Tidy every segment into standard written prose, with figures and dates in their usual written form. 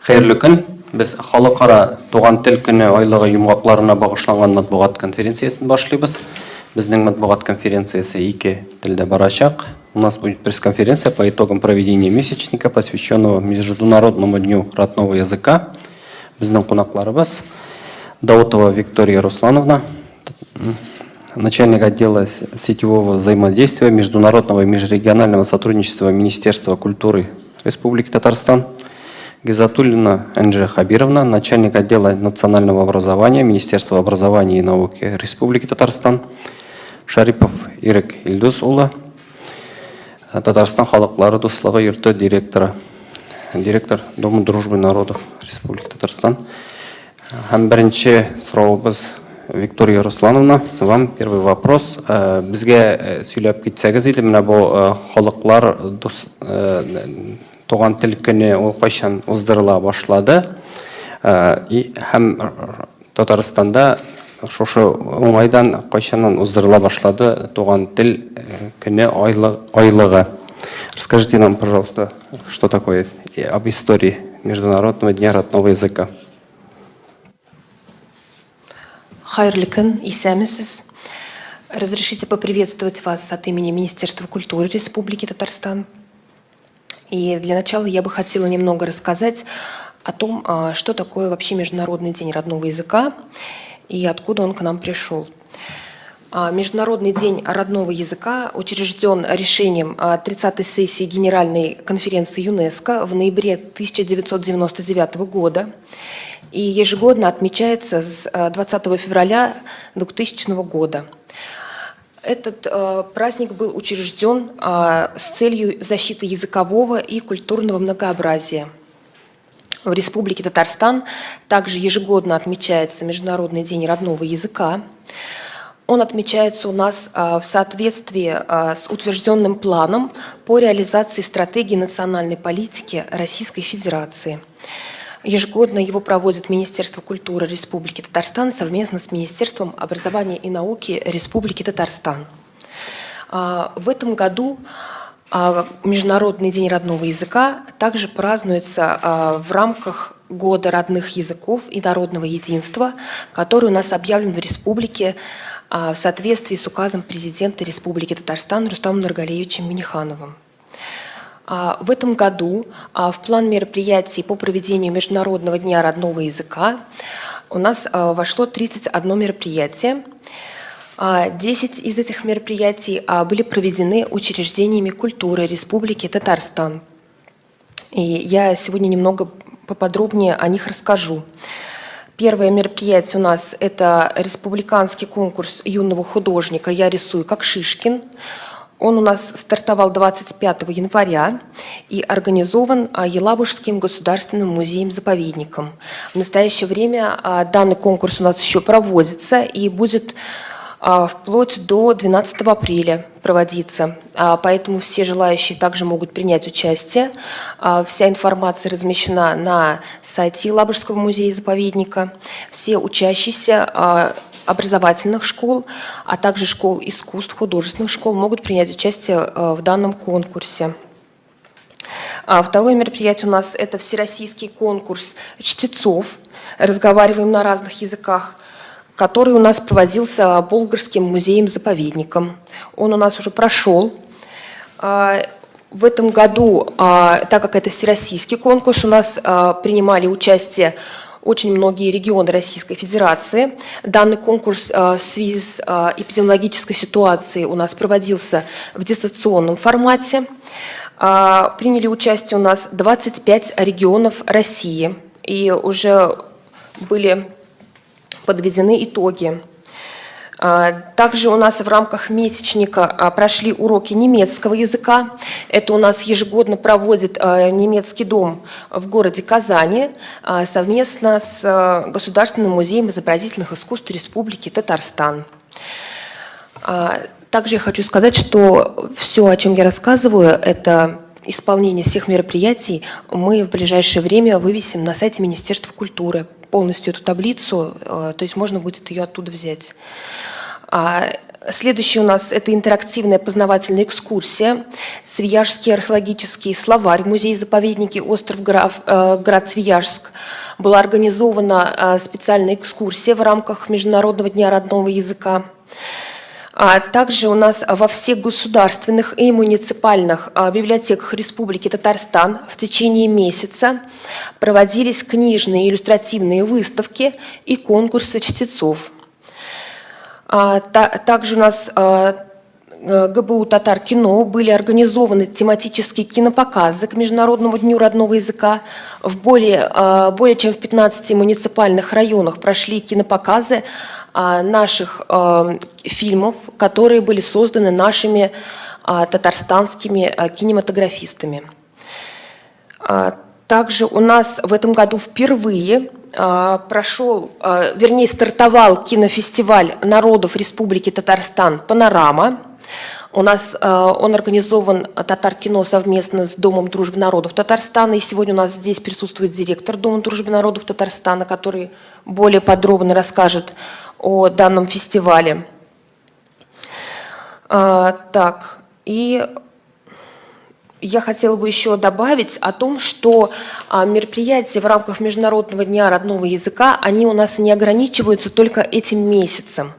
Хәерле көн! Без Халыкара туган тел көне айлыгы йомгакларына багышланган матбугат конференциясен башлыйбыз. Безнең матбугат конференциясе ике телдә барачак. У нас будет пресс-конференция по итогам проведения месячника, посвященного Международному дню родного языка. Безнең кунакларыбыз Даутова Виктория Руслановна, начальник отдела сетевого взаимодействия, международного и межрегионального сотрудничества Министерства культуры Республики Татарстан, Гизатуллина Энджи Хабировна, начальник отдела национального образования Министерства образования и науки Республики Татарстан, Шарипов Ирек Ильдус улы, Татарстан халыклары дуслыгы йорты директоры, директор Дома дружбы народов Республики Татарстан. Һәм беренче соравыбыз Виктория Руслановна, вам первый вопрос. Безгә сөйләп китсәгез иде, менә бу халыклар дус туган тел көне ул кайчан уздырыла башлады? И һәм Татарстанда шушы уңайдан кайчаннан уздырыла башлады туган тел көне айлыгы? Расскажите нам, пожалуйста, что такое об истории Международного дня родного языка. Хәерле көн, исәнмесез. Разрешите поприветствовать вас от имени Министерства культуры Республики Татарстан. И для начала я бы хотела немного рассказать о том, что такое вообще Международный день родного языка и откуда он к нам пришел. Международный день родного языка учрежден решением 30-й сессии Генеральной конференции ЮНЕСКО в ноябре 1999 года и ежегодно отмечается с 20 февраля 2000 года. Этот праздник был учрежден с целью защиты языкового и культурного многообразия. В Республике Татарстан также ежегодно отмечается Международный день родного языка. Он отмечается у нас в соответствии с утвержденным планом по реализации стратегии национальной политики Российской Федерации. Ежегодно его проводит Министерство культуры Республики Татарстан совместно с Министерством образования и науки Республики Татарстан. В этом году Международный день родного языка также празднуется в рамках Года родных языков и народного единства, который у нас объявлен в республике в соответствии с указом президента Республики Татарстан Рустамом Нургалиевичем Миннихановым. В этом году в план мероприятий по проведению Международного дня родного языка у нас вошло 31 мероприятие. 10 из этих мероприятий были проведены учреждениями культуры Республики Татарстан. И я сегодня немного поподробнее о них расскажу. Первое мероприятие у нас – это республиканский конкурс юного художника «Я рисую как Шишкин». Он у нас стартовал 25 января и организован Елабужским государственным музеем-заповедником. В настоящее время данный конкурс у нас еще проводится и будет вплоть до 12 апреля проводиться. Поэтому все желающие также могут принять участие. Вся информация размещена на сайте Елабужского музея-заповедника. Все учащиеся образовательных школ, а также школ искусств, художественных школ могут принять участие в данном конкурсе. Второе мероприятие у нас – это всероссийский конкурс чтецов «Разговариваем на разных языках», который у нас проводился Болгарским музеем-заповедником. Он у нас уже прошел. В этом году, так как это всероссийский конкурс, у нас принимали участие очень многие регионы Российской Федерации. Данный конкурс в связи с эпидемиологической ситуацией у нас проводился в дистанционном формате. Приняли участие у нас 25 регионов России. И уже были подведены итоги. Также у нас в рамках месячника прошли уроки немецкого языка. Это у нас ежегодно проводит немецкий дом в городе Казани совместно с Государственным музеем изобразительных искусств Республики Татарстан. Также я хочу сказать, что все, о чем я рассказываю, это исполнение всех мероприятий мы в ближайшее время вывесим на сайте Министерства культуры. Полностью эту таблицу, то есть можно будет ее оттуда взять. Следующий у нас это интерактивная познавательная экскурсия «Свияжский археологический словарь» в музее-заповеднике «Остров Град Свияжск». Была организована специальная экскурсия в рамках Международного дня родного языка. А также у нас во всех государственных и муниципальных библиотеках Республики Татарстан в течение месяца проводились книжные иллюстративные выставки и конкурсы чтецов. Также у нас ГБУ «Татар кино» были организованы тематические кинопоказы к Международному дню родного языка. В более чем в 15 муниципальных районах прошли кинопоказы наших фильмов, которые были созданы нашими татарстанскими кинематографистами. Также у нас в этом году впервые прошел, вернее, стартовал кинофестиваль народов Республики Татарстан «Панорама». У нас он организован Татар-кино совместно с Домом дружбы народов Татарстана. И сегодня у нас здесь присутствует директор Дома дружбы народов Татарстана, который более подробно расскажет о данном фестивале. Так, и я хотела бы еще добавить о том, что мероприятия в рамках Международного дня родного языка, они у нас не ограничиваются только этим месяцем.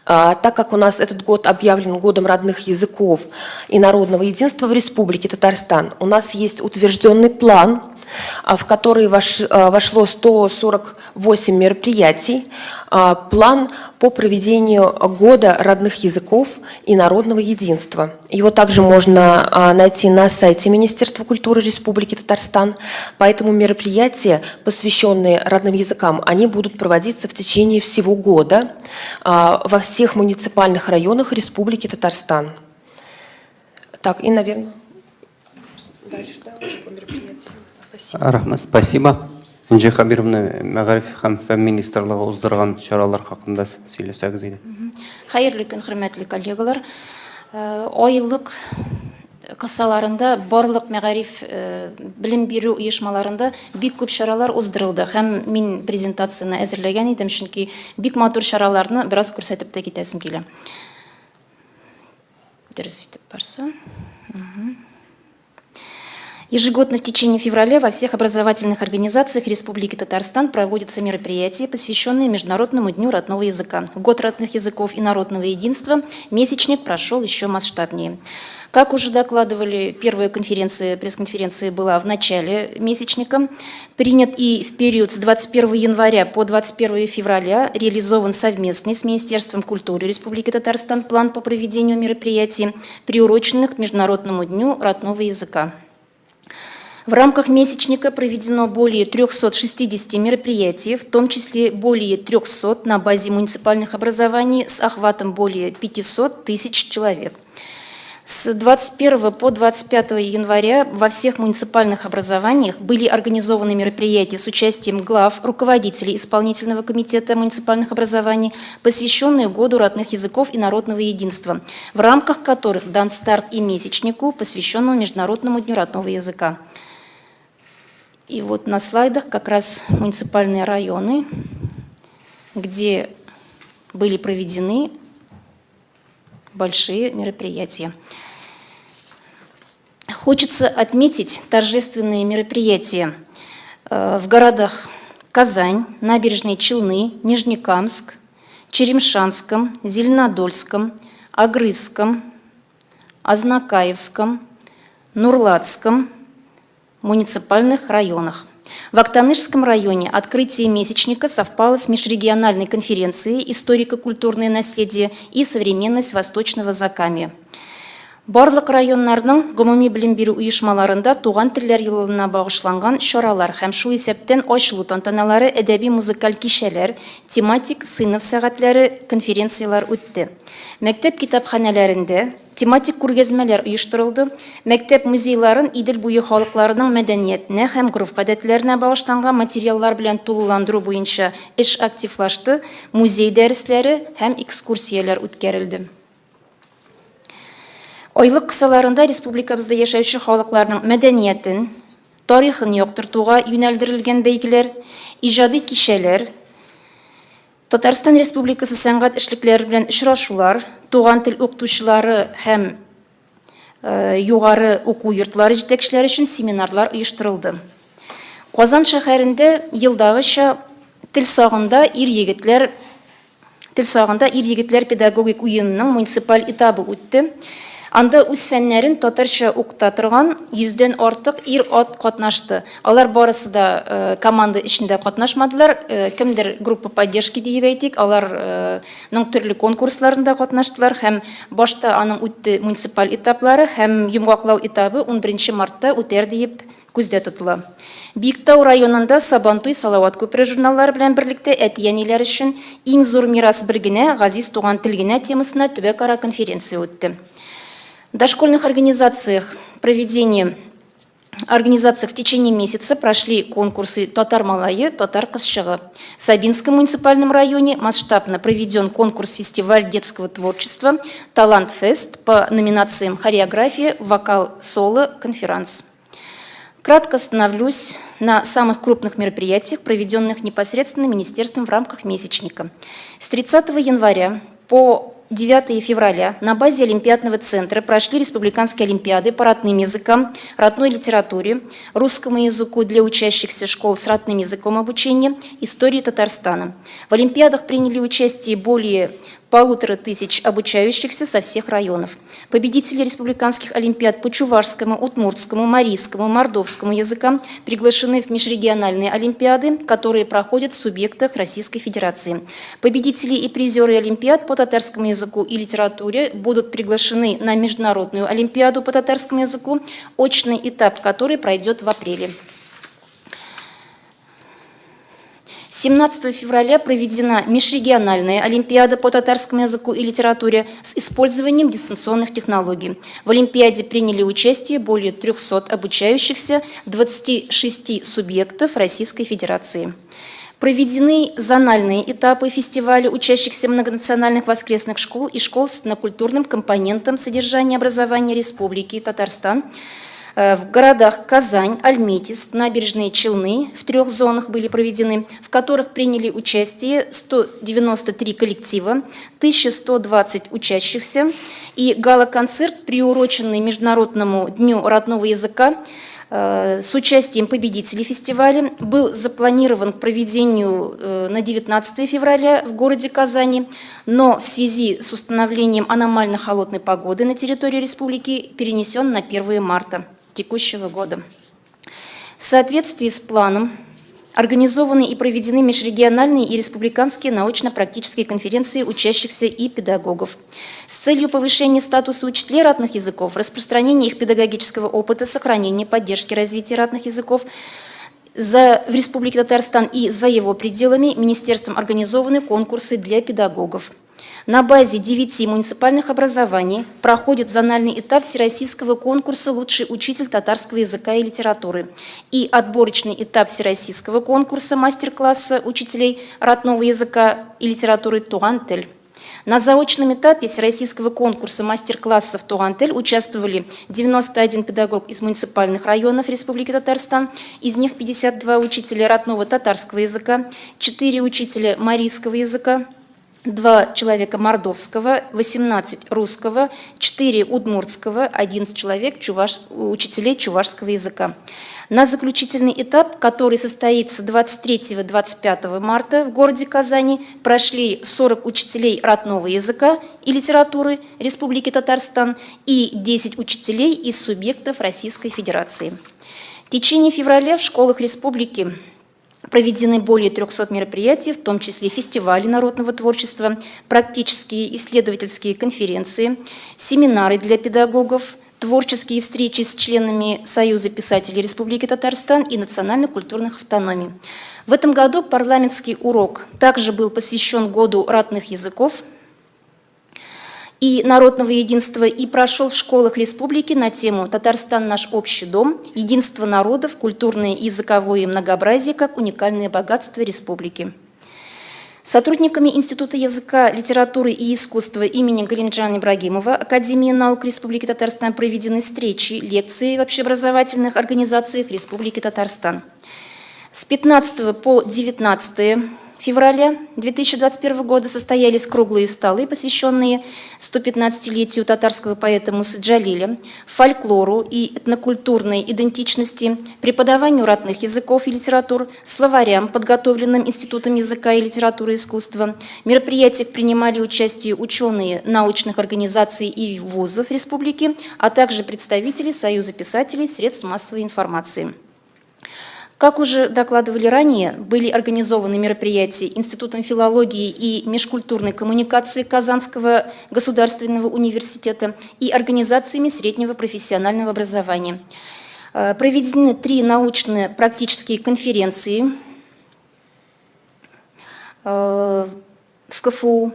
Так как у нас этот год объявлен годом родных языков и народного единства в Республике Татарстан, у нас есть утвержденный план, в который вошло 148 мероприятий, план по проведению года родных языков и народного единства. Его также можно найти на сайте Министерства культуры Республики Татарстан. Поэтому мероприятия, посвященные родным языкам, они будут проводиться в течение всего года во всех муниципальных районах Республики Татарстан. Так, и, наверное, дальше, да, уже по мероприятиям. Спасибо. Рәхмәт, спасибо. Энҗе Хәбировна, Мәгариф һәм фән министрлыгы уздырган чаралар хакында сөйләсәгез иде. Хәерле көн, хөрмәтле коллегалар. Айлык кысаларында барлык мәгариф белем бирү оешмаларында бик күп чаралар уздырылды. Һәм мин презентацияне әзерләгән идем, чөнки бик матур чараларны бераз күрсәтеп тә китәсем килә. Дөрес итеп барса. Ежегодно в течение февраля во всех образовательных организациях Республики Татарстан проводятся мероприятия, посвященные Международному дню родного языка. В год родных языков и народного единства месячник прошел еще масштабнее. Как уже докладывали, первая конференция, пресс-конференция была в начале месячника. Принят и в период с 21 января по 21 февраля реализован совместный с Министерством культуры Республики Татарстан план по проведению мероприятий, приуроченных к Международному дню родного языка. В рамках месячника проведено более 360 мероприятий, в том числе более 300 на базе муниципальных образований с охватом более 500 тысяч человек. С 21 по 25 января во всех муниципальных образованиях были организованы мероприятия с участием глав, руководителей исполнительного комитета муниципальных образований, посвященные Году родных языков и народного единства, в рамках которых дан старт и месячнику, посвященному Международному дню родного языка. И вот на слайдах как раз муниципальные районы, где были проведены большие мероприятия. Хочется отметить торжественные мероприятия в городах Казань, Набережные Челны, Нижнекамск, Черемшанском, Зеленодольском, Агрызском, Азнакаевском, Нурлатском муниципальных районах. В Актанышском районе открытие месячника совпало с межрегиональной конференцией «Историко-культурное наследие и современность Восточного Закамья». Барлык районнарның гомуми белем бирү оешмаларында туган телләр елына багышланган чаралар һәм шул исәптән ачылу тантаналары, әдәби музыкаль кичәләр, тематик сыйныф сәгатьләре, конференцияләр үтте. Мәктәп китапханәләрендә тематик күргәзмәләр оештырылды. Мәктәп музейларын Идел буе халыкларының мәдәниятенә һәм гореф-гадәтләренә багышланган материаллар белән тулыландыру буенча эш активлашты, музей дәресләре һәм экскурсияләр үткәрелде. Айлык кысаларында республикабызда яшәүче халыкларның мәдәниятен, тарихын яктыртуга юнәлдерелгән бәйгеләр, иҗади кичәләр, Татарстан Республикасы сәнгать эшлекләре белән очрашулар, Туган тел укытучылары һәм югары уку йортлары җитәкчеләре өчен семинарлар оештырылды. Казан шәһәрендә елдагыча тел сагында ир-егетләр Тел сагында ир-егетләр педагогик уенының муниципаль этабы үтте. Анда үз фәннәрен татарча укыта торган йөздән артык ир-ат катнашты. Алар барысы да команда эчендә катнашмадылар. Кемдер группа поддержки диеп әйтик, аларның төрле конкурсларында катнаштылар һәм башта аның үтте муниципаль этаплары һәм йомгаклау этабы 11 мартта үтәр диеп күздә тотыла. Биектау районында Сабантуй, Салават күпере журналлары белән берлектә әти-әниләр өчен Иң зур мирас бер генә, газиз туган тел генә темасына төбәкара конференция үтте. Дошкольных организациях проведение организациях в течение месяца прошли конкурсы «Татар малае», «Татар кызчыгы». В Сабинском муниципальном районе масштабно проведен конкурс-фестиваль детского творчества «Талант-фест» по номинациям «Хореография», «Вокал», «Соло», «Конферанс». Кратко остановлюсь на самых крупных мероприятиях, проведенных непосредственно министерством в рамках месячника. С 30 января по 9 февраля на базе Олимпиадного центра прошли республиканские олимпиады по родным языкам, родной литературе, русскому языку для учащихся школ с родным языком обучения, истории Татарстана. В олимпиадах приняли участие более 1500 обучающихся со всех районов. Победители республиканских олимпиад по чувашскому, удмуртскому, марийскому, мордовскому языкам приглашены в межрегиональные олимпиады, которые проходят в субъектах Российской Федерации. Победители и призеры олимпиад по татарскому языку и литературе будут приглашены на международную олимпиаду по татарскому языку, очный этап которой пройдет в апреле. 17 февраля проведена межрегиональная олимпиада по татарскому языку и литературе с использованием дистанционных технологий. В олимпиаде приняли участие более 300 обучающихся 26 субъектов Российской Федерации. Проведены зональные этапы фестиваля учащихся многонациональных воскресных школ и школ с этнокультурным компонентом содержания образования Республики Татарстан. В городах Казань, Альметьевск, Набережные Челны в 3 зонах были проведены, в которых приняли участие 193 коллектива, 1120 учащихся. И гала-концерт, приуроченный Международному дню родного языка, с участием победителей фестиваля, был запланирован к проведению на 19 февраля в городе Казани, но в связи с установлением аномально холодной погоды на территории республики перенесен на 1 марта текущего года. В соответствии с планом организованы и проведены межрегиональные и республиканские научно-практические конференции учащихся и педагогов. С целью повышения статуса учителей родных языков, распространения их педагогического опыта, сохранения, поддержки развития родных языков в Республике Татарстан и за его пределами министерством организованы конкурсы для педагогов. На базе 9 муниципальных образований проходит зональный этап Всероссийского конкурса «Лучший учитель татарского языка и литературы» и отборочный этап Всероссийского конкурса мастер-класса учителей родного языка и литературы «Туган тел». На заочном этапе Всероссийского конкурса мастер-классов «Туган тел» участвовали 91 педагог из муниципальных районов Республики Татарстан, из них 52 учителя родного татарского языка, 4 учителя марийского языка, 2 человека мордовского, 18 русского, 4 удмуртского, 11 человек учителей чувашского языка. На заключительный этап, который состоится 23-25 марта в городе Казани, прошли 40 учителей родного языка и литературы Республики Татарстан и 10 учителей из субъектов Российской Федерации. В течение февраля в школах республики проведены более 300 мероприятий, в том числе фестивали народного творчества, практические исследовательские конференции, семинары для педагогов, творческие встречи с членами Союза писателей Республики Татарстан и национально-культурных автономий. В этом году парламентский урок также был посвящен году родных языков и народного единства и прошел в школах республики на тему «Татарстан – наш общий дом. Единство народов, культурное и языковое многообразие как уникальное богатство республики». Сотрудниками Института языка, литературы и искусства имени Галимджана Ибрагимова Академии наук Республики Татарстан проведены встречи, лекции в общеобразовательных организациях Республики Татарстан. С 15 по 19 февраля 2021 года состоялись круглые столы, посвященные 115-летию татарского поэта Мусы Джалиля, фольклору и этнокультурной идентичности, преподаванию родных языков и литератур, словарям, подготовленным Институтом языка и литературы и искусства. В мероприятиях принимали участие ученые научных организаций и вузов республики, а также представители Союза писателей, средств массовой информации. Как уже докладывали ранее, были организованы мероприятия Институтом филологии и межкультурной коммуникации Казанского государственного университета и организациями среднего профессионального образования. Проведены три научно-практические конференции в КФУ.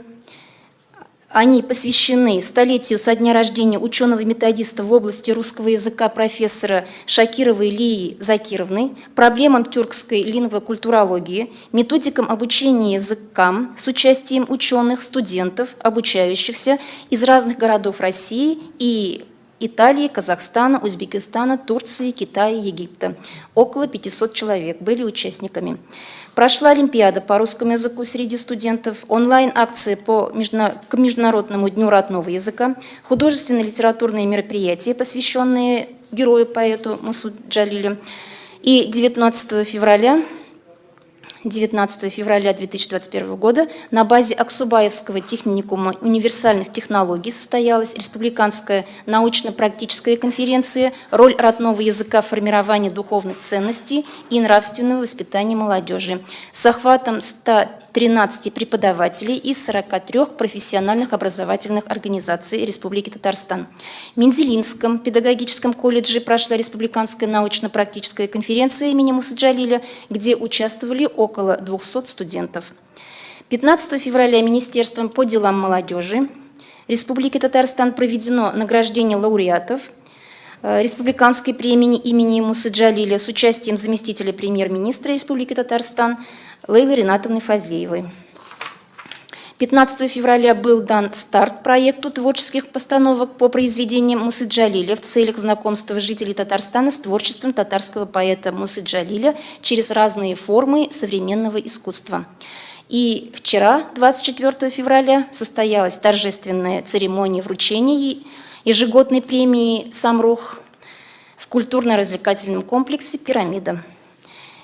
Они посвящены столетию со дня рождения ученого-методиста в области русского языка профессора Шакировой Лии Закировны, проблемам тюркской лингвокультурологии, методикам обучения языкам с участием ученых, студентов, обучающихся из разных городов России и Италии, Казахстана, Узбекистана, Турции, Китая, Египта. Около 500 человек были участниками. Прошла олимпиада по русскому языку среди студентов, онлайн-акции к Международному дню родного языка, художественно-литературные мероприятия, посвященные герою-поэту Муса Джалилю. И 19 февраля 2021 года на базе Аксубаевского техникума универсальных технологий состоялась республиканская научно-практическая конференция «Роль родного языка в формировании духовных ценностей и нравственного воспитания молодежи» с охватом 113 преподавателей из 43 профессиональных образовательных организаций Республики Татарстан. В Мензелинском педагогическом колледже прошла республиканская научно-практическая конференция имени Мусы Джалиля, где участвовали около 200 студентов. 15 февраля Министерством по делам молодежи Республики Татарстан проведено награждение лауреатов Республиканской премии имени Мусы Джалиля с участием заместителя премьер-министра Республики Татарстан Лейлы Ринатовны Фазлеевой. 15 февраля был дан старт проекту творческих постановок по произведениям Мусы Джалиля в целях знакомства жителей Татарстана с творчеством татарского поэта Мусы Джалиля через разные формы современного искусства. И вчера, 24 февраля, состоялась торжественная церемония вручения ежегодной премии «Самрух» в культурно-развлекательном комплексе «Пирамида».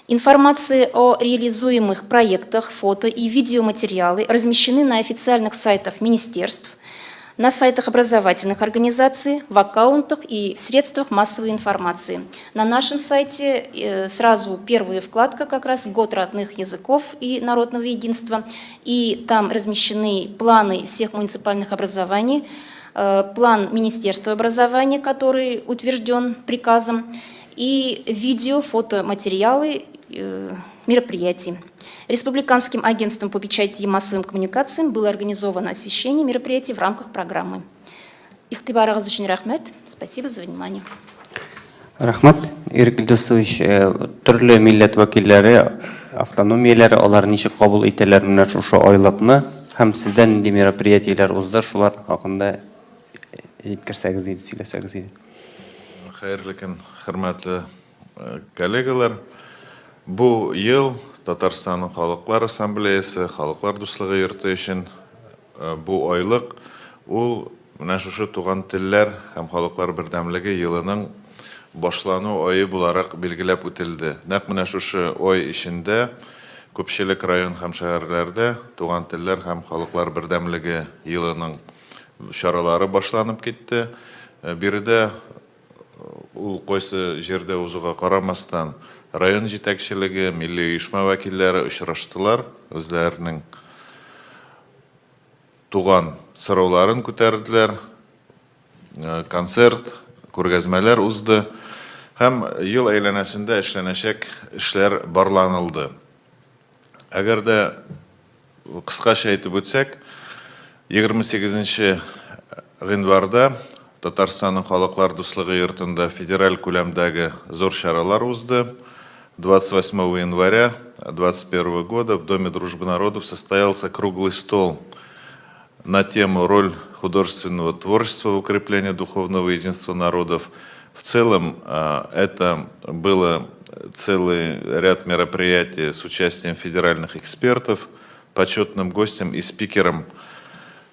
Информация о реализуемых проектах, фото и видеоматериалы размещены на официальных сайтах министерств, на сайтах образовательных организаций, в аккаунтах и в средствах массовой информации. На нашем сайте сразу первая вкладка как раз «Год родных языков и народного единства», и там размещены планы всех муниципальных образований, план Министерства образования, который утвержден приказом, и видео, фотоматериалы мероприятий. Республиканским агентством по печати и массовым коммуникациям было организовано освещение мероприятий в рамках программы. Игътибарыгыз өчен рәхмәт. Спасибо за внимание. Рәхмәт, Ирек Илдусович. Төрле милләт вәкилләре, автономияләре, алар ничек кабул итәләр менә шушы айлыкны һәм сездә нинди мероприятиеләр узды, шулар хакында әйткерсәгез иде, сөйләсәгез иде. Хәерле көн, хөрмәтле коллегалар. Бу ел Татарстанның Халыклар Ассамблеясы, Халыклар дуслыгы йорты өчен бу айлык ул менә шушы туган телләр һәм халыклар бердәмлеге елының башлану ае буларак билгеләп үтелде. Нәкъ менә шушы ай эчендә күпчелек район һәм шәһәрләрдә туган телләр һәм халыклар бердәмлеге елының чаралары башланып китте. Биредә ул кайсы җирдә узуга карамастан, район җитәкчелеге, милли оешма вәкилләре очраштылар, үзләренең туган сорауларын күтәрделәр, концерт, күргәзмәләр узды һәм ел әйләнәсендә эшләнәчәк эшләр барланылды. Әгәр дә кыскача әйтеп үтсәк, 28 гыйнварда Татарстанның Халыклар дуслыгы йортында федераль күләмдәге зур чаралар узды. 28 января 2021 года в Доме дружбы народов состоялся круглый стол на тему «Роль художественного творчества в укреплении духовного единства народов». В целом это было целый ряд мероприятий с участием федеральных экспертов. Почетным гостем и спикером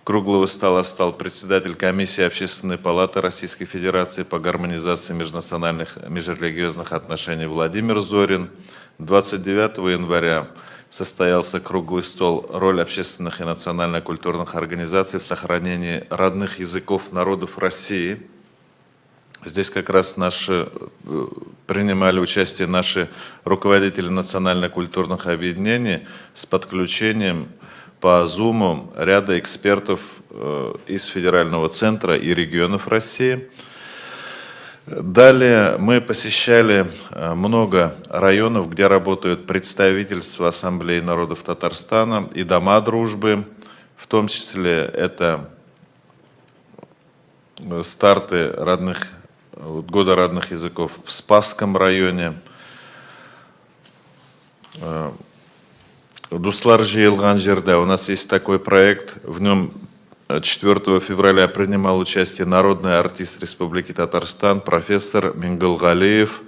круглого стола стал председатель комиссии Общественной палаты Российской Федерации по гармонизации межнациональных межрелигиозных отношений Владимир Зорин. 29 января состоялся круглый стол «Роль общественных и национально-культурных организаций в сохранении родных языков народов России». Здесь как раз наши, принимали участие наши руководители национально-культурных объединений с подключением по Zoom ряда экспертов из федерального центра и регионов России. Далее мы посещали много районов, где работают представительства Ассамблеи народов Татарстана и дома дружбы. В том числе это старты родных, вот, Года родных языков в Спасском районе. Дуслар җыелган җирдә. У нас есть такой проект, в нем 4 февраля принимал участие народный артист Республики Татарстан, профессор Мингыл Галиев.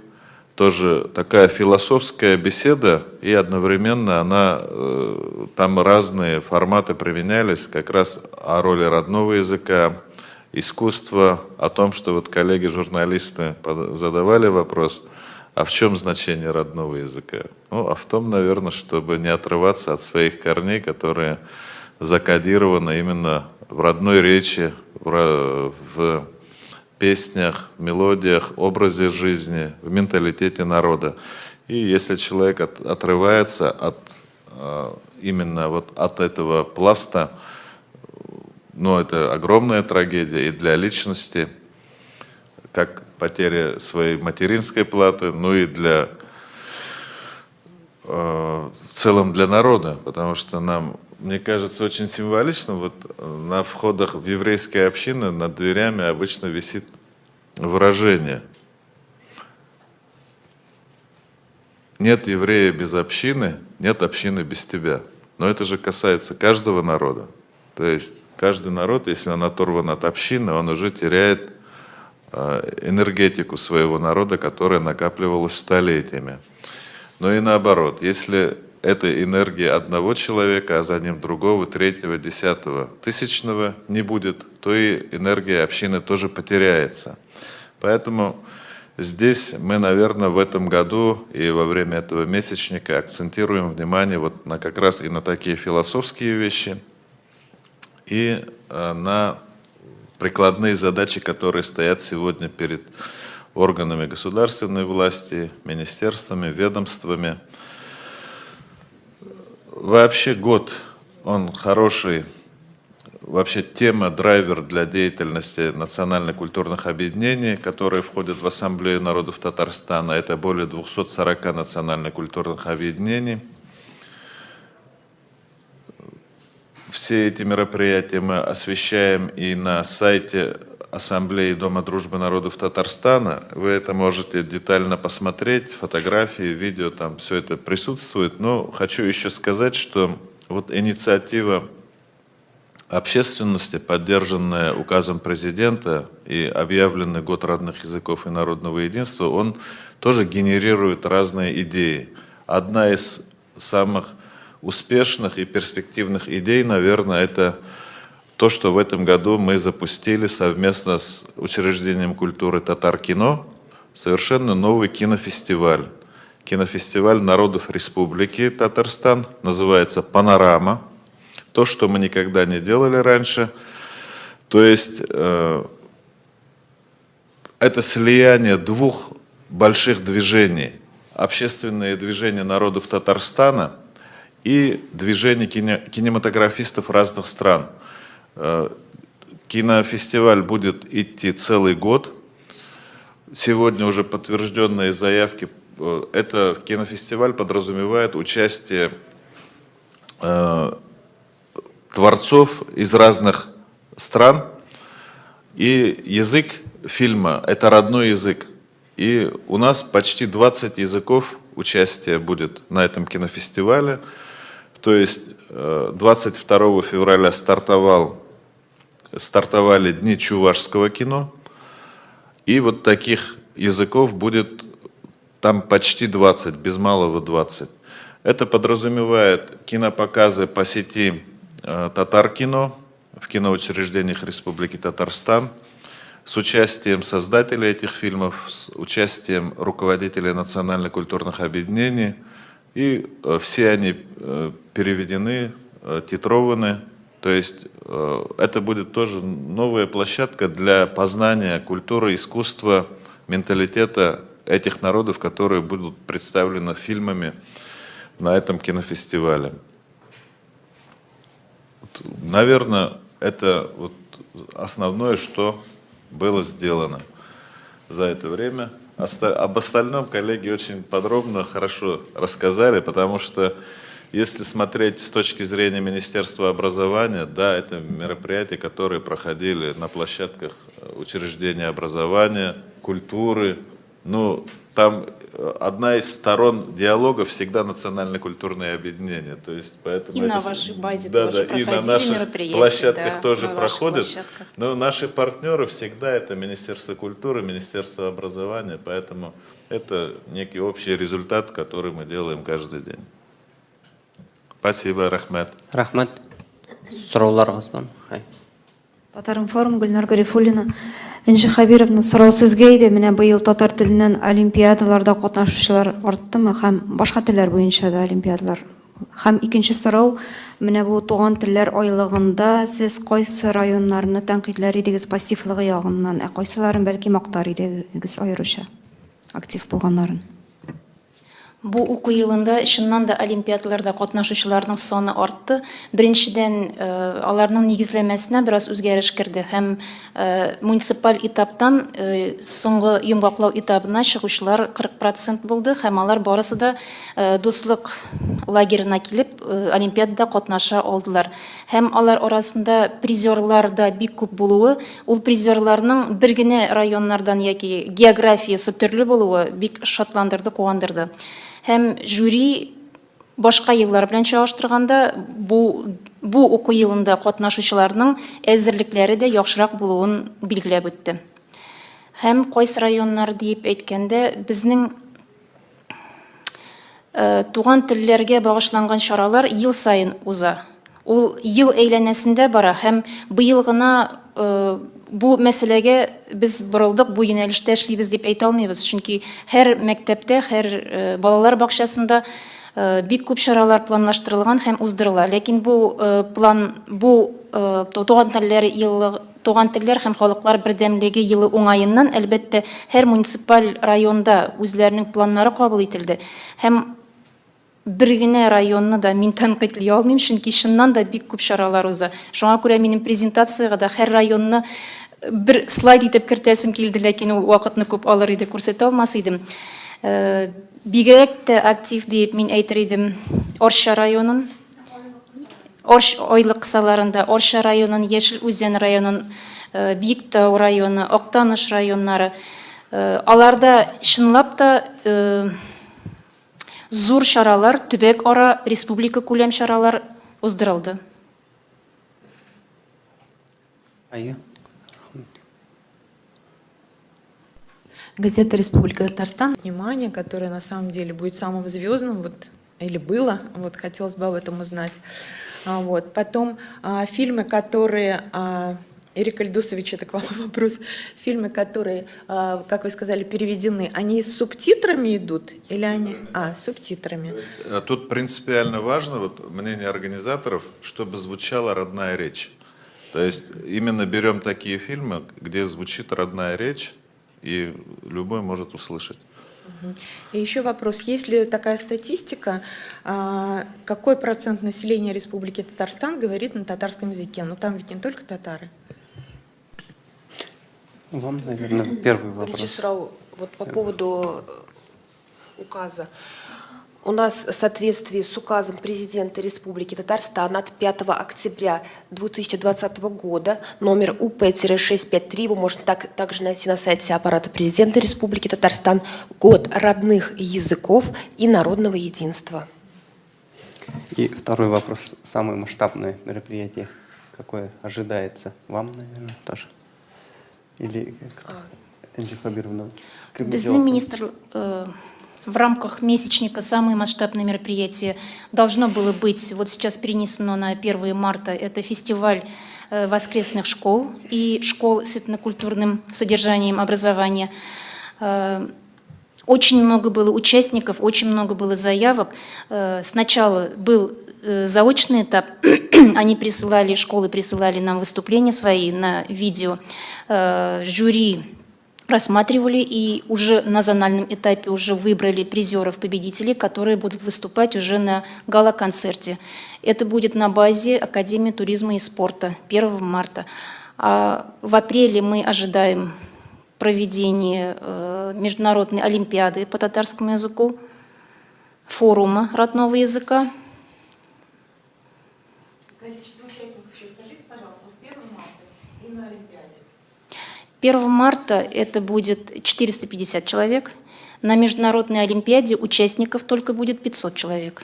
Тоже такая философская беседа, и одновременно она, там разные форматы применялись, как раз о роли родного языка, искусства, о том, что вот коллеги-журналисты задавали вопрос, а в чем значение родного языка? Ну, а в том, наверное, чтобы не отрываться от своих корней, которые закодированы именно в родной речи, в песнях, в мелодиях, образе жизни, в менталитете народа. И если человек отрывается именно вот от этого пласта, ну, это огромная трагедия и для личности, как потеря своей материнской платы, ну и в целом для народа, потому что нам, мне кажется, очень символично, вот на входах в еврейские общины над дверями обычно висит выражение: «Нет еврея без общины, нет общины без тебя». Но это же касается каждого народа. То есть каждый народ, если он оторван от общины, он уже теряет энергетику своего народа, которая накапливалась столетиями. Но и наоборот, если этой энергии одного человека, а за ним другого, третьего, десятого, тысячного не будет, то и энергия общины тоже потеряется. Поэтому здесь мы, наверное, в этом году и во время этого месячника акцентируем внимание вот на как раз и на такие философские вещи, и на прикладные задачи, которые стоят сегодня перед органами государственной власти, министерствами, ведомствами. Вообще год, он хороший, вообще тема, драйвер для деятельности национально-культурных объединений, которые входят в Ассамблею народов Татарстана. Это более 240 национально-культурных объединений. Все эти мероприятия мы освещаем и на сайте Ассамблеи Дома дружбы народов Татарстана. Вы это можете детально посмотреть, фотографии, видео, там все это присутствует. Но хочу еще сказать, что вот инициатива общественности, поддержанная указом президента и объявленный год родных языков и народного единства, он тоже генерирует разные идеи. Одна из самых успешных и перспективных идей, наверное, это то, что в этом году мы запустили совместно с учреждением культуры «Татаркино» совершенно новый кинофестиваль. Кинофестиваль народов Республики Татарстан, называется «Панорама». То, что мы никогда не делали раньше. То есть это слияние двух больших движений. Общественное движение народов Татарстана и движение кинематографистов разных стран. Кинофестиваль будет идти целый год. Сегодня уже подтвержденные заявки. Это кинофестиваль подразумевает участие творцов из разных стран. И язык фильма – это родной язык. И у нас почти 20 языков участия будет на этом кинофестивале. То есть 22 февраля стартовали Дни чувашского кино. И вот таких Языков будет там почти 20, без малого 20. Это подразумевает кинопоказы по сети Татаркино в киноучреждениях Республики Татарстан с участием создателей этих фильмов, с участием руководителей национально-культурных объединений. И все они переведены, титрованы. То есть это будет тоже новая площадка для познания культуры, искусства, менталитета этих народов, которые будут представлены фильмами на этом кинофестивале. Вот, наверное, это вот основное, что было сделано за это время. Об остальном коллеги очень подробно, хорошо рассказали, потому что если смотреть с точки зрения Министерства образования, да, это мероприятия, которые проходили на площадках учреждений образования, культуры. Ну, там одна из сторон диалога всегда национально-культурное объединение. То есть, поэтому И это на вашей базе да, тоже да, и на проходили наших мероприятия, площадках да, тоже на ваших проходят. площадках. Но наши партнеры всегда это Министерство культуры, Министерство образования, поэтому это некий общий результат, который мы делаем каждый день. Спасибо, рәхмәт. Рәхмәт. Сорауларыгыз бармы? Һай. Татар-информ, Гөлнар Гарифуллина. Энҗе Хәбировна, сорау сезгә иде. Менә быел татар теленнән олимпиадаларда катнашучылар арттымы һәм башка телләр буенча да олимпиадалар? Һәм икенче сорау, менә бу туган телләр айлыгында сез кайсы районнарны тәнкыйтьләр идегез пассивлыгы ягыннан, ә кайсыларын бәлки мактар идегез аеруча актив булганнарын? Бу уку елында чыннан да олимпиадаларда катнашучыларның саны артты. Беренчедән, аларның нигезләмәсенә бераз үзгәреш керде һәм муниципаль этаптан соңгы йомгаклау этабына чыгучылар 40% булды һәм алар барысы да Дуслык лагерена килеп олимпиадада катнаша алдылар. Һәм алар арасында призерлар да бик күп булуы, ул призерларның бер генә районнардан яки географиясе төрле булуы бик шатландырды, куандырды. Һәм жюри башка еллар белән чагыштырганда бу бу уку елында катнашучыларның әзерлекләре дә яхшырак булуын билгеләп үтте. Һәм кайсы районнар диеп әйткәндә, безнең туган телләргә багышланган чаралар ел саен уза. Ул ел әйләнәсендә бара һәм быел гына бу мәсьәләгә без борылдык, бу юнәлештә эшлибез дип әйтә алмыйбыз. Чөнки һәр мәктәптә, һәр балалар бакчасында бик күп чаралар планлаштырылган һәм уздырыла. Ләкин бу план, бу туган телләр еллыгы, туган телләр һәм халыклар бердәмлеге елы уңаеннан, әлбәттә, һәр муниципаль районда үзләренең планнары кабул ителде. Һәм бер генә районны да мин тәнкыйтьли алмыйм, чөнки чыннан да бик күп чаралар уза. Шуңа күрә минем презентациягә дә һәр районны бер слайд итеп кертәсем килде, ләкин ул вакытны күп алыр иде, күрсәтә алмас идем. Бигрәк тә актив диеп мин әйтер идем Арча районын. Арч айлык кысаларында Арча районын, Яшел Үзән районын, Биектау районы, Актаныш районнары. Аларда чынлап та зур чаралар, төбәк-ара, республика күләм чаралар уздырылды. Әйе. Газета «Республика Татарстан». Внимание, которое на самом деле будет самым звездным, вот, или было, вот хотелось бы об этом узнать. Вот. Потом фильмы, которые, Ирек Ильдусович, это к вам вопрос, фильмы, которые, как вы сказали, переведены, они с субтитрами идут или они... А, с субтитрами. То есть, тут принципиально важно, вот, мнение организаторов, чтобы звучала родная речь. То есть именно берем такие фильмы, где звучит родная речь, и любой может услышать. И еще вопрос, есть ли такая статистика, какой процент населения Республики Татарстан говорит на татарском языке? Ну там ведь не только татары. Вам, наверное, первый вопрос. Беренче сорау, вот по поводу указа. У нас в соответствии с указом президента Республики Татарстан от 5 октября 2020 года номер УП-653, его можно также найти на сайте аппарата президента Республики Татарстан, Год родных языков и народного единства. И второй вопрос, самое масштабное мероприятие, какое ожидается вам, наверное, тоже? Или кто? Энҗе Хәбировна, кем Безнең министр в рамках месячника самое масштабное мероприятие должно было быть, вот сейчас перенесено на 1 марта, это фестиваль воскресных школ и школ с этнокультурным содержанием образования. Очень много было участников, очень много было заявок. Сначала был заочный этап, они присылали, школы присылали нам выступления свои на видео. Жюри рассматривали и уже на зональном этапе уже выбрали призеров, победителей, которые будут выступать уже на гала-концерте. Это будет на базе Академии туризма и спорта 1 марта. А в апреле мы ожидаем проведение Международной олимпиады по татарскому языку, форума родного языка. Количество участников еще скажите, пожалуйста, вот 1 марта и на Олимпиаде. 1 марта это будет 450 человек. На Международной олимпиаде участников только будет 500 человек.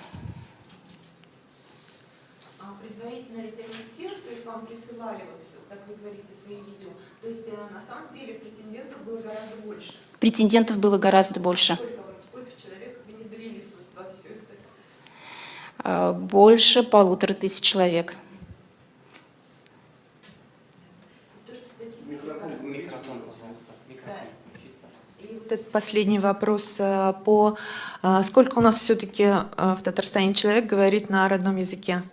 А предварительно ведь они все, то есть вам присылали, вот, как вы говорите, свои видео, то есть на самом деле претендентов было гораздо больше. Претендентов было гораздо больше. Сколько человек внедрились вот во все это? Больше 1500 человек. То, что статистика. Микрофон, пожалуйста. Микрофон. И вот этот последний вопрос по сколько у нас все-таки в Татарстане человек говорит на родном языке?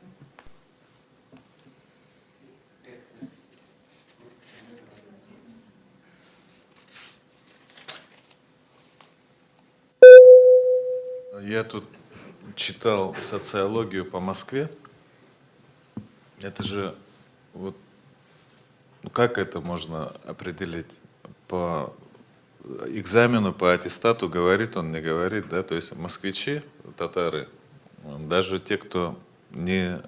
Я тут читал социологию по Москве. Это же вот, ну как это можно определить? По экзамену, по аттестату говорит он, не говорит, да? То есть москвичи, татары, даже те, кто не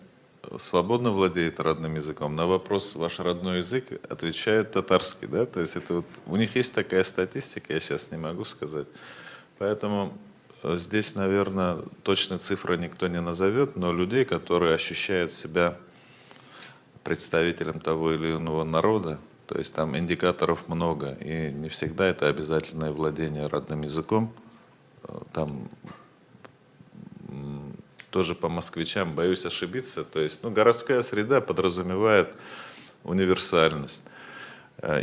свободно владеет родным языком, на вопрос «ваш родной язык» отвечают татарский, да? То есть это вот, у них есть такая статистика, я сейчас не могу сказать. Поэтому здесь, наверное, точной цифры никто не назовет, но людей, которые ощущают себя представителем того или иного народа, то есть там индикаторов много, и не всегда это обязательное владение родным языком. Там тоже по москвичам боюсь ошибиться, то есть, ну, городская среда подразумевает универсальность.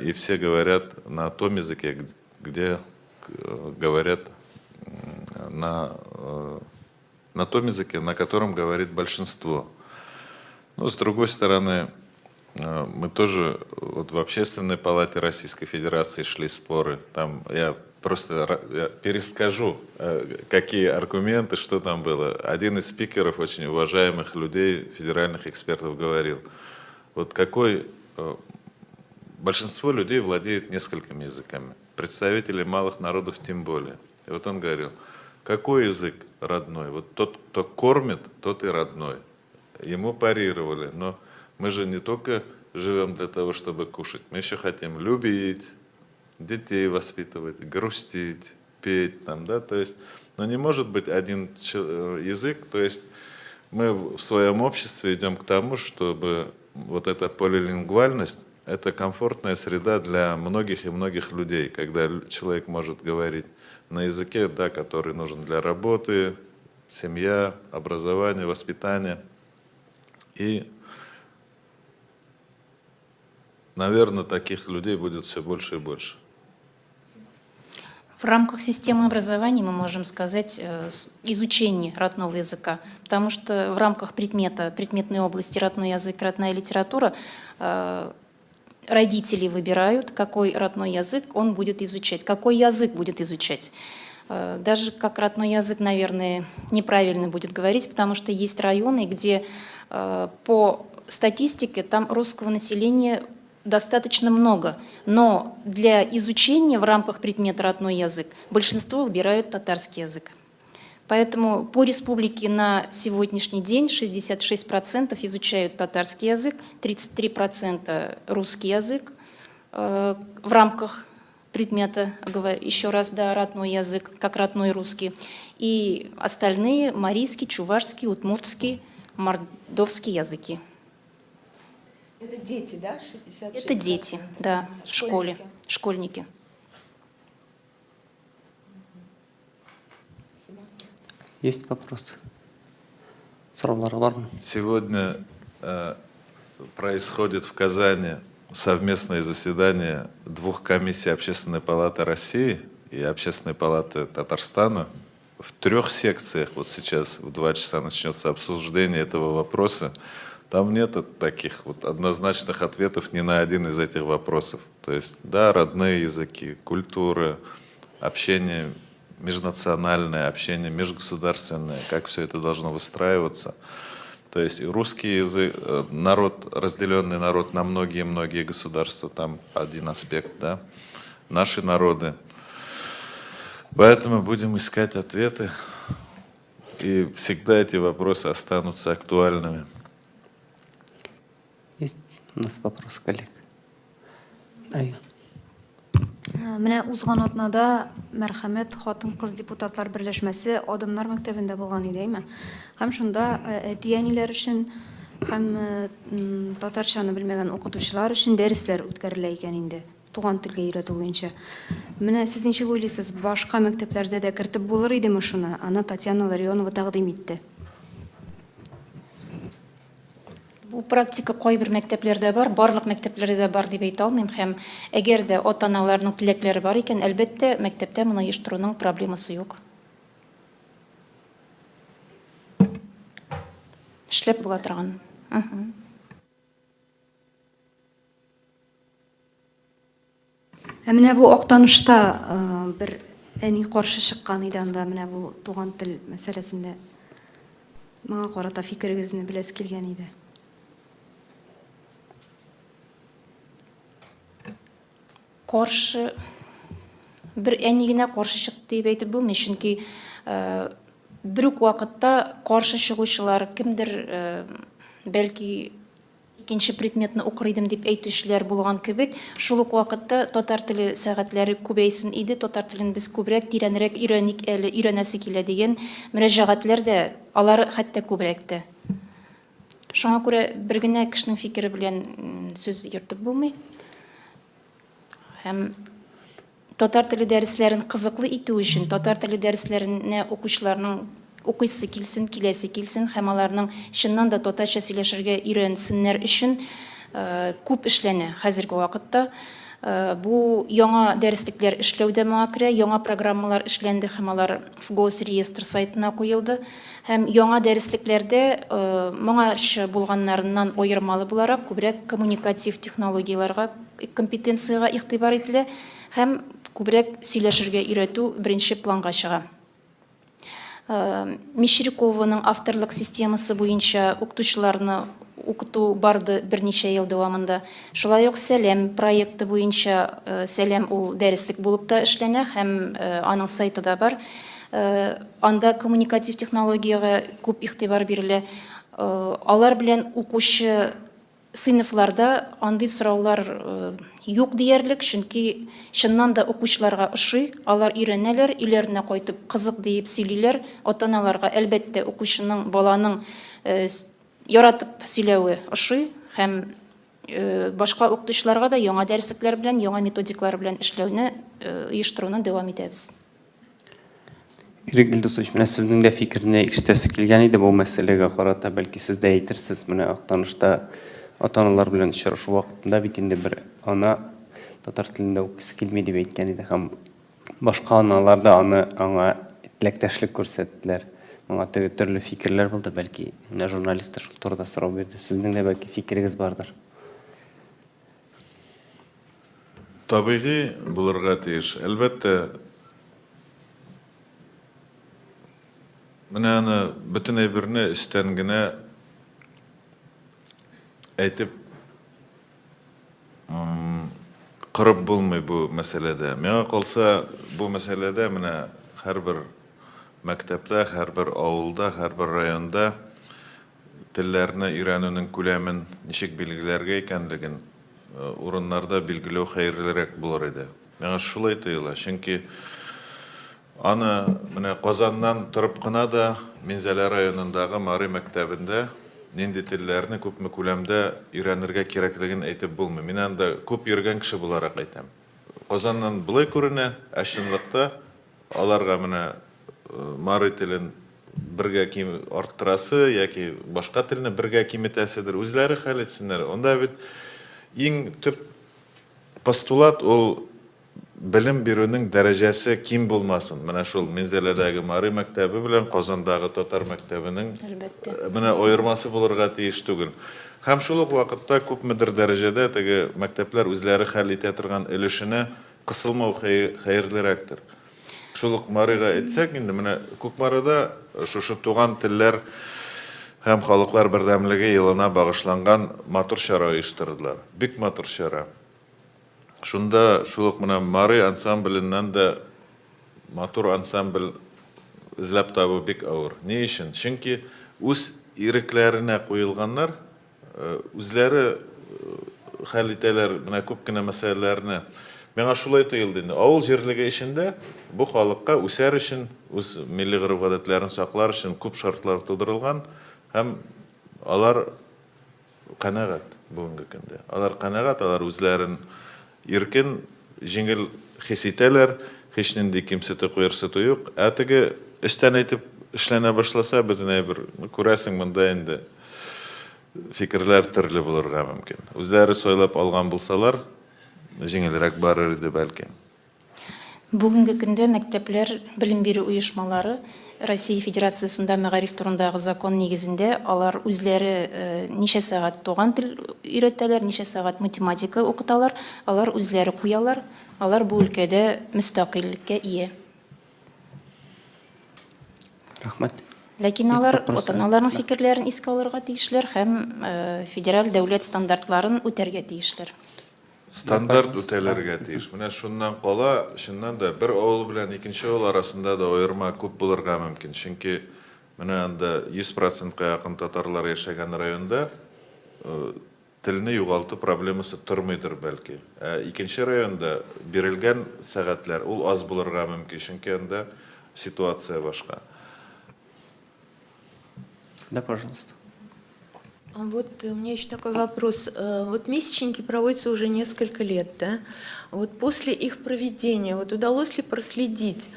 И все говорят на том языке, где говорят на том языке, на котором говорит большинство. Но, с другой стороны, мы тоже вот в Общественной палате Российской Федерации шли споры. Там я просто я перескажу, какие аргументы, что там было. Один из спикеров, очень уважаемых людей, федеральных экспертов, говорил, вот какой, большинство людей владеет несколькими языками, представители малых народов тем более. И вот он говорил, какой язык родной? Вот тот, кто кормит, тот и родной. Ему парировали, но мы же не только живем для того, чтобы кушать, мы еще хотим любить, детей воспитывать, грустить, петь, там, да, то есть, но не может быть один язык, то есть мы в своем обществе идем к тому, чтобы вот эта полилингвальность, это комфортная среда для многих и многих людей, когда человек может говорить на языке, да, который нужен для работы, семья, образование, воспитание. И, наверное, таких людей будет все больше и больше. В рамках системы образования мы можем сказать изучение родного языка, потому что в рамках предмета, предметной области родной язык, родная литература, родители выбирают, какой родной язык он будет изучать, какой язык будет изучать. Даже как родной язык, наверное, неправильно будет говорить, потому что есть районы, где по статистике там русского населения достаточно много, но для изучения в рамках предмета родной язык большинство выбирают татарский язык. Поэтому по республике на сегодняшний день 66% изучают татарский язык, 33% русский язык в рамках предмета, еще раз, да, родной язык, как родной русский, и остальные марийский, чувашский, удмуртский, мордовский языки. Это дети, да, 66? Это дети, да, в школе, Школьники. школьники. Есть вопросы? Сораулар бармы? Сегодня происходит в Казани совместное заседание двух комиссий Общественной палаты России и Общественной палаты Татарстана. В трех секциях вот сейчас в 2 часа начнется обсуждение этого вопроса. Там нет таких вот однозначных ответов ни на один из этих вопросов. То есть, да, родные языки, культура, общение межнациональное, общение межгосударственное, как все это должно выстраиваться. То есть и русский язык, народ, разделенный народ на многие-многие государства, там один аспект, да, наши народы. Поэтому будем искать ответы, и всегда эти вопросы останутся актуальными. Есть у нас вопрос, коллег? Да, я. Менә узган атнада Мәрхәмәт хатын-кыз депутатлар берләшмәсе Адымнар мәктәбендә булган иде, әйме? Һәм шунда әти-әниләр өчен һәм татарчаны белмәгән укытучылар өчен дәресләр үткәрелә икән инде, туган телгә өйрәтү буенча. Менә сез ничек уйлыйсыз, башка мәктәпләрдә дә кертеп булыр идеме шуны? Аны Татьяна Ларионова тәкъдим итте. Бу практика кайбер мәктәпләрдә бар, барлык мәктәпләрдә дә бар дип әйтә алмыйм һәм әгәр дә ата-аналарның теләкләре бар икән, әлбәттә, мәктәптә моны оештыруның проблемасы юк. Эшләп була торган. Мгм. Ә менә бу Актанышта бер әни каршы чыккан иде анда менә бу туган тел мәсьәләсендә. Моңа карата фикерегезне беләсе килгән иде. Каршы бер әни генә каршы чыкты дип әйтеп булмый, чөнки бер үк вакытта каршы чыгучылар кемдер, бәлки, икенче предметны укыр идем дип әйтүчеләр булган кебек, шул ук вакытта татар теле сәгатьләре күбәйсен иде, татар телен без күбрәк, тирәнрәк өйрәник әле, өйрәнәсе килә дигән мөрәҗәгатьләр дә, алары хәтта күбрәк тә. Шуңа күрә бер генә кешенең фикере белән сүз йөртеп булмый. Һәм татар теле дәресләрен кызыклы итү өчен, татар теле дәресләренә укучыларның укыйсы килсен, киләсе килсен һәм аларның чыннан да татарча сөйләшергә өйрәнсеннәр өчен күп эшләнә хәзерге вакытта. Бу яңа дәреслекләр эшләү дә моңа керә, яңа программалар эшләнде һәм алар ФГОС реестр сайтына куелды. Һәм яңа дәреслекләрдә моңарчы булганнарыннан аермалы буларак күбрәк коммуникатив технологияләргә, компетенциягә игътибар ителә һәм күбрәк сөйләшергә өйрәтү беренче планга чыга. Мещерякованың авторлык системасы буенча укытучыларны укыту барды берничә ел дәвамында. Шулай ук Сәлам проекты буенча, Сәлам ул дәреслек булып та эшләнә һәм аның сайты да бар. Анда коммуникатив технологиягә күп игътибар бирелә. Алар белән укучы сыйныфларда андый сораулар юк диярлек, чөнки чыннан да укучыларга ошый, алар өйрәнәләр, өйләренә кайтып кызык диеп сөйлиләр. Ата-аналарга, әлбәттә, укучының, баланың яратып сөйләве ошый һәм башка укытучыларга да яңа дәреслекләр белән, яңа методиклар белән эшләүне оештыруны дәвам итәбез. Ирек Илдусович, менә сезнең дә фикерне ишетәсе килгән иде бу мәсьәләгә карата. Бәлки сез дә әйтерсез, менә Актанышта ата-аналар белән очрашу вакытында бит инде бер ана татар телендә укыйсы килми дип әйткән иде һәм башка аналар да аны аңа теләктәшлек күрсәттеләр. Моңа теге төрле фикерләр булды, бәлки менә журналистлар шул турыда сорау бирде. Сезнең дә бәлки фикерегез бардыр. Табигый булырга тиеш. Әлбәттә, менә аны бөтен әйберне өстән генә әйтеп корып булмый бу мәсьәләдә. Миңа калса, бу мәсьәләдә менә һәрбер мәктәптә, һәрбер авылда, һәрбер районда телләрне өйрәнүнең күләмен ничек билгеләргә икәнлеген урыннарда билгеләү хәерлерәк булыр иде. Миңа шулай тоела, чөнки аны менә Казаннан торып кына да Минзәлә районындагы Мари мәктәбендә нинди телләрне күпме күләмдә өйрәнергә кирәклеген әйтеп булмый. Мин анда күп йөргән кеше буларак әйтәм. Казаннан болай күренә, ә чынлыкта аларга менә мари телен бергә ким арттырасы яки башка телне бергә киметәседер, үзләре хәл итсеннәр. Анда бит иң төп постулат ул белем бирүнең дәрәҗәсе ким булмасын. Менә шул Минзәләдәге мари мәктәбе белән Казандагы татар мәктәбенең Әлбәттә. Менә аермасы булырга тиеш түгел. Һәм шул ук вакытта күпмедер дәрәҗәдә теге мәктәпләр үзләре хәл итә торган өлешенә кысылмау хәерлерәктер. Шул ук Марига әйтсәк инде, менә Кукмарада шушы туган телләр һәм халыклар бердәмлеге елына багышланган матур чара оештырдылар. Бик матур чара. Шунда шул ук менә Мари ансамбленнән дә матур ансамбль эзләп табу бик авыр. Ни өчен? Чөнки үз ирекләренә куелганнар, үзләре хәл итәләр менә күп кенә мәсьәләләрне. Миңа шулай тоелды инде. Авыл җирлеге эчендә бу халыкка үсәр өчен, үз милли гореф-гадәтләрен саклар өчен күп шартлар тудырылган һәм алар канәгать бүгенге көндә. Алар канәгать, алар үзләрен иркен, җиңел хис итәләр, һичнинди кимсетү, кыерсыту юк. Ә теге өстән әйтеп эшләнә башласа, бөтен әйбер, ну, күрәсең, монда инде фикерләр төрле булырга мөмкин. Үзләре сайлап алган булсалар, җиңелрәк барыр иде, бәлки. Бүгенге көндә мәктәпләр, белем бирү оешмалары Россия Федерациясендә мәгариф турындагы закон нигезендә алар үзләре ничә сәгать туган тел өйрәтәләр, ничә сәгать математика укыталар, алар үзләре куялар, алар бу өлкәдә мөстәкыйльлеккә ия. Рәхмәт. Ләкин алар ата-аналарның фикерләрен искә алырга тиешләр һәм федераль дәүләт стандартларын үтәргә тиешләр. Стандарт үтәлергә тиеш. Менә шуннан кала, чыннан да, бер авыл белән икенче авыл арасында да аерма күп булырга мөмкин. Чөнки менә анда 100 процентка якын татарлар яшәгән районда телне югалту проблемасы тормыйдыр, бәлки. Ә икенче районда бирелгән сәгатьләр ул аз булырга мөмкин, чөнки анда ситуация башка. Да, пожалуйста. А вот у меня еще такой вопрос. Вот месячники проводятся уже несколько лет, да? Вот после их проведения, вот удалось ли проследить,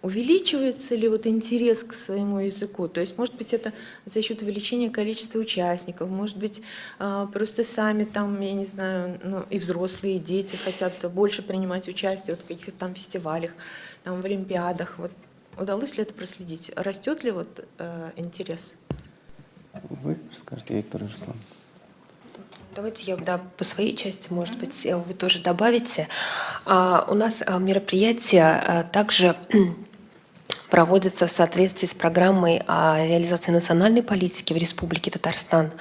увеличивается ли вот интерес к своему языку? То есть, может быть, это за счет увеличения количества участников, может быть, просто сами там, я не знаю, ну, и взрослые, и дети хотят больше принимать участие вот в каких-то там фестивалях, там в олимпиадах. Вот удалось ли это проследить? Растет ли вот интерес? Вы расскажете, Виктор Руслан. Давайте я, да, по своей части, может быть, вы тоже добавите. У нас мероприятия также проводятся в соответствии с программой реализации национальной политики в Республике Татарстан,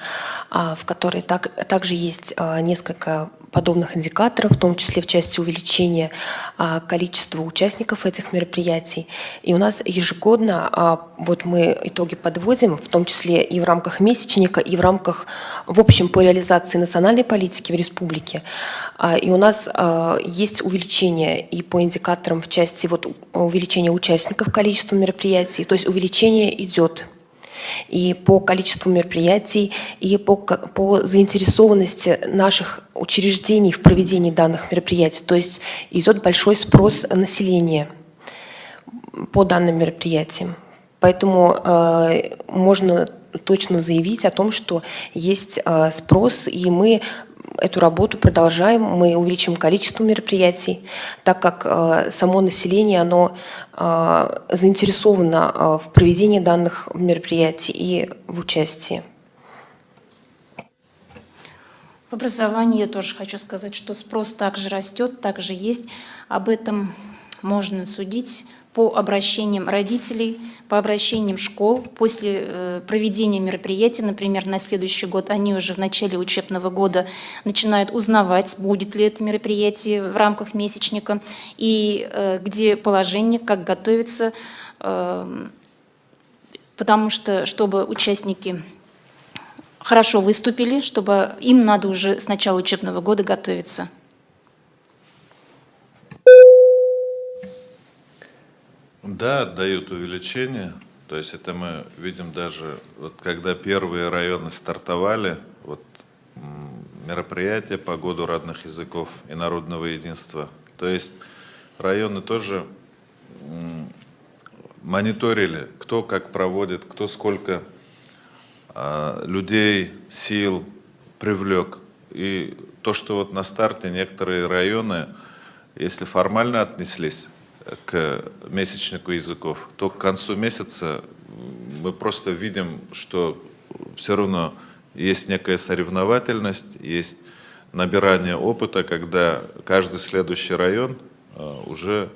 в которой также есть несколько подобных индикаторов, в том числе в части увеличения количества участников этих мероприятий. И у нас ежегодно вот мы итоги подводим, в том числе и в рамках месячника, и в рамках, в общем, по реализации национальной политики в республике. И у нас есть увеличение и по индикаторам в части вот увеличения участников количества мероприятий, то есть увеличение идет и по количеству мероприятий, и по заинтересованности наших учреждений в проведении данных мероприятий. То есть идет большой спрос населения по данным мероприятиям. Поэтому можно точно заявить о том, что есть спрос, и мы эту работу продолжаем, мы увеличим количество мероприятий, так как само население, оно заинтересовано в проведении данных мероприятий и в участии. В образовании я тоже хочу сказать, что спрос также растет, также есть. Об этом можно судить по обращениям родителей, по обращениям школ. После проведения мероприятий, например, на следующий год, они уже в начале учебного года начинают узнавать, будет ли это мероприятие в рамках месячника, и где положение, как готовиться, потому что, чтобы участники хорошо выступили, чтобы им надо уже с начала учебного года готовиться. Да, дают увеличение. То есть это мы видим даже, вот когда первые районы стартовали, вот мероприятия по году родных языков и народного единства. То есть районы тоже Мониторили, кто как проводит, кто сколько людей, сил привлек. И то, что вот на старте некоторые районы, если формально отнеслись к месячнику языков, то к концу месяца мы просто видим, что все равно есть некая соревновательность, есть набирание опыта, когда каждый следующий район уже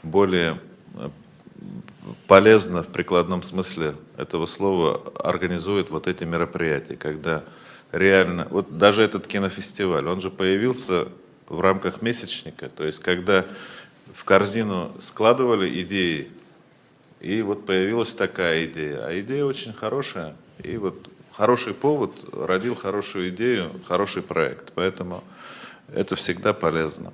более полезно в прикладном смысле этого слова организует вот эти мероприятия, когда реально, вот даже этот кинофестиваль, он же появился в рамках месячника, то есть когда в корзину складывали идеи, и вот появилась такая идея. А идея очень хорошая, и вот хороший повод родил хорошую идею, хороший проект. Поэтому это всегда полезно.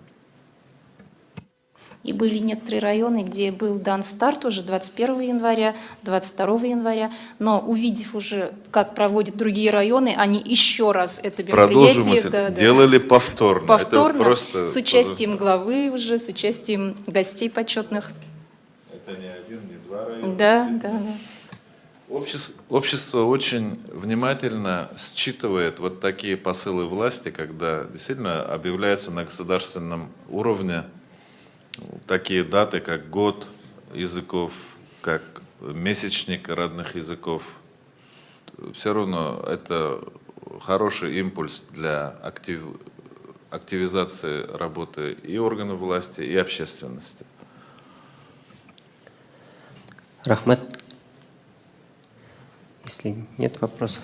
И были некоторые районы, где был дан старт уже 21 января, 22 января, но, увидев уже, как проводят другие районы, они еще раз это Продолжим мероприятие это. да, Делали повторно. Повторно, Это просто с участием главы уже, с участием гостей почетных. Это не один, не два района. Да. Общество очень внимательно считывает вот такие посылы власти, когда действительно объявляется на государственном уровне такие даты, как год языков, как месячник родных языков. Все равно это хороший импульс для активизации работы и органов власти, и общественности. Рәхмәт. Если нет вопросов.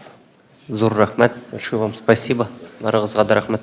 Зур рәхмәт. Большое вам спасибо. Барыгызга да рәхмәт.